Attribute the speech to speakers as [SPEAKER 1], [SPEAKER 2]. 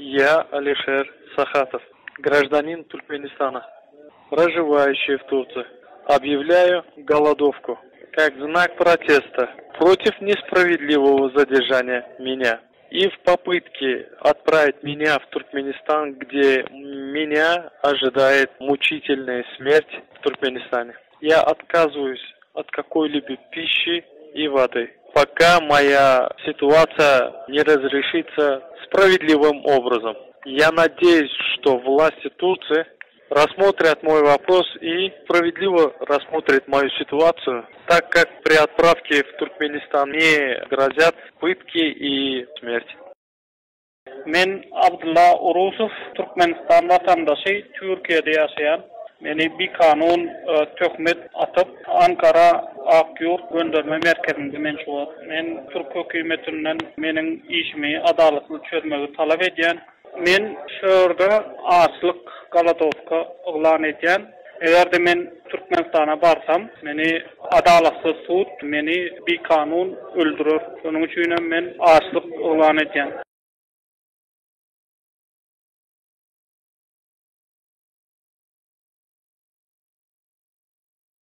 [SPEAKER 1] Я Алишер Сахатов, гражданин Туркменистана, проживающий в Турции. Объявляю голодовку как знак протеста против несправедливого задержания меня и в попытке отправить меня в Туркменистан, где меня ожидает мучительная смерть в Туркменистане. Я отказываюсь от какой-либо пищи и воды, пока моя ситуация не разрешится справедливым образом. Я надеюсь, что власти Турции рассмотрят мой вопрос и справедливо рассмотрят мою ситуацию, так как при отправке в Туркменистан мне грозят пытки и смерть.
[SPEAKER 2] Men Abdylla Urusow, Türkmenistan watandaşy, Türkiýede ýaşaýan. Meni bikanun töhmet atyp, Ankara Ak Ýurt gönderme merkezinde men şu wagt. Men türk hökümetinden meniň işimi adalatly çözmegi talap edýän. Men şu ýerde açlyk, golodowka, yglan edýän. Eger-de men Türkmenistana barsam, meni adalatsyz sud meni bikanun öldürer. Şonuň üçinem men açlyk yglan edýän.